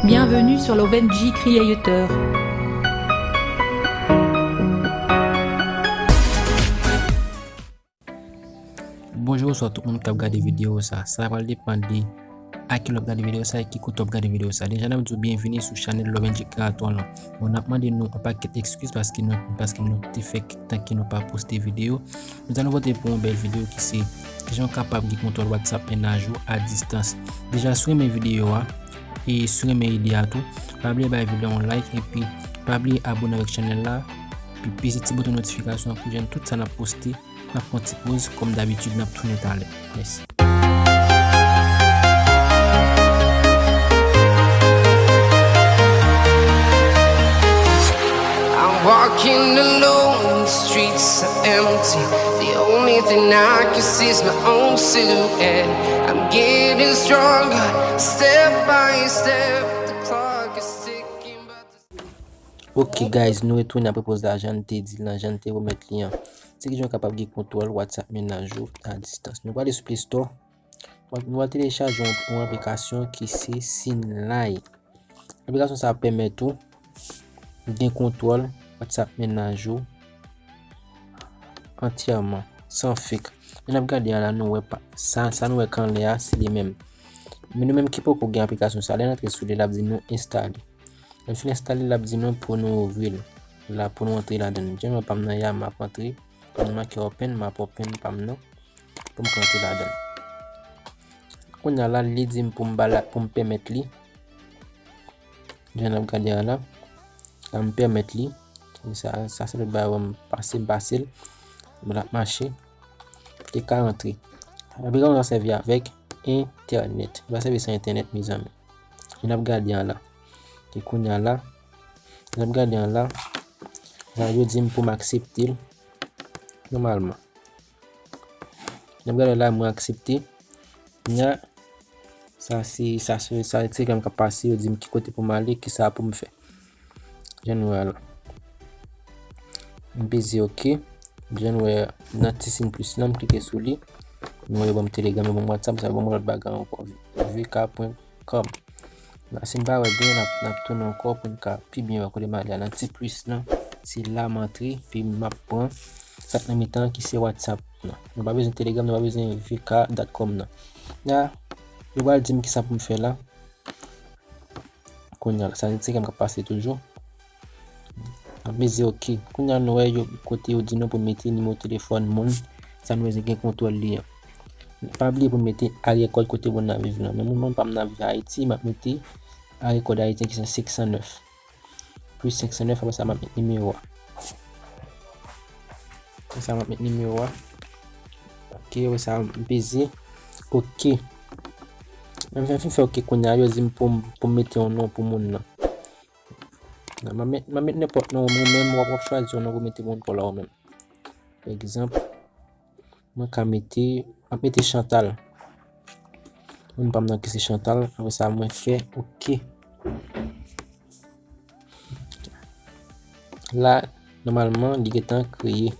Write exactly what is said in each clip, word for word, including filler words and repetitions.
Bienvenue sur Lovenji Creator. Bonjou, bonswa tout moun k ap gade videyo sa. Sa pral depann de a ki lè w ap gade videyo sa e ki kote w ap gade videyo sa. Deja, n ap di w byenvini sou chanèl Lovenji Creator lan. Bon, n ap mande nou yon pakèt ekskiz paske nou, paske nou te fè kèk tan ke nou pa poste videyo. Nou t annik vote pou yon bèl videyo ki se kijan w kapab gen kontwòl WhatsApp mennaj ou a distans. Deja, si w renmen videyo a, e si w renmen ide a tou, pa bliye bay videyo a yon like, epi pa bliye abone avèk chanèl la, epi peze ti bouton notifikasyon pou jwenn tout sa n ap poste. N ap pran ti poz, kòm dabitid, n ap tounen talè. Mèsi. I'm walking alone, the streets are empty. The only thing I can see is my own silhouette. I'm getting stronger, step by step. The clock is ticking, but the Ok, guys, nou retounen apre poz la, jan n te di l lan, jan n te pwomèt li an. Se kijan w kapab gen kontwòl WhatsApp mennaj ou a distans. Nou prale sou Play Store. Nou pral telechaje yon, yon aplikasyon ki se Sinlay. Aplikasyon sa a pèmèt ou gen kontwòl WhatsApp mennaj ou antyèman, san fake. Lè n ap gade a la, nou wè pa, sa, sa nou wè k anlè a, se li menm. Men nou menm ki poko gen aplikasyon sa, lè n antre sou li, l ap di nou enstale. Lè n fin enstale, l ap di nou pou nou ouvri l. La, pou nou antre ladan l. Jan nou wè pa m nan ya, m ap antre. Pa m nan make open, m ap open pa m nan. Pou m ka antre ladan l. Kounye a la, li di m pou m ba la, pou m pèmèt li. Jan n ap gade a la. La m pèmèt li. Sa, sa se lòt bagay, m pase, m pase l. Bon, l ap mache. Te ka rantre. Aplikasyon sa sèvi avèk entènèt. Li pa sèvi san entènèt, mezanmi. Jan n ap gade a la. E kounye a la. Jan n ap gade a la. La, yo di m pou m aksepte l. Nòmalman. Jan n ap gade a la, mwen aksepte. Nya, sa se, sa se, sa se Telegram k ap pase, yo di m ki kote pou m ale, ki sa pou m fè. Jan nou wè a la. M peze oke. Jan nou wè nan ti siy plis lan, m klike sou li. Nou wè yo ban m Telegram, yo ban m WhatsApp, sa yo ban m lòt bagay ankò. V K pwen kòm. La, si n pa wè byen, n ap, n ap tounen ankò pou n ka pi byen wè kote m ale a. Nan ti plis lan, se la m antre, pi m ap pran sa k nan mitan an ki se WhatsApp lan. Nou pa bezwen Telegram, nou pa bezwen V K dot com nan. La, yo pral di m ki sa pou m fè la. Kounye a la, sa se Telegram k ap pase toujou. Ap mize oke. Kounye a nou wè yo, kote yo di nou pou mete nimewo telefòn moun sa nou bezwen gen kontwòl li an. Pa bliye pou mete aryè kòd kote moun nan viv lan. Men moun, moun pa m nan viv Ayiti, m ap mete aryè kòd ayisyen ki se senk san nèf. Plis senk san nèf, apre sa m ap met nimewo a. Apre sa m ap met nimewo a. Oke, apre sa m peze. Oke. Mwen fin fè oke kounye a, yo di m pou m, pou m mete yon non pou moun nan. M ap met, m ap met nenpòt non, ou menm w ap, w ap chwazi yon non pou mete pou moun pa w la ou menm. Pa egzanp, mwen ka mete, m ap mete Chantal. Moun pa m nan ki se Chantal, apre sa mwen fè oke. La, nòmalman, li gentan kreye.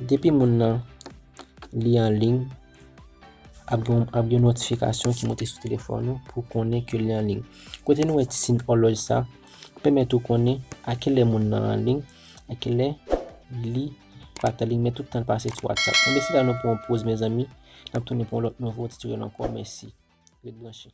Depi moun nan li an liy, ap gen, ap gen yon notifikasyon ki monte sou telefòn ou pou konnen ke li an liy. Kote nou wè ti siy òlòj sa, pèmèt ou konnen a kilè moun nan an liy, a kilè li pa t an liy, men tout tan l pase sou WhatsApp. Enben, se la nou pran yon poz, mezanmi. N ap tounen pou yon lòt nouvo titorèl ankò. Mèsi. Ret branche.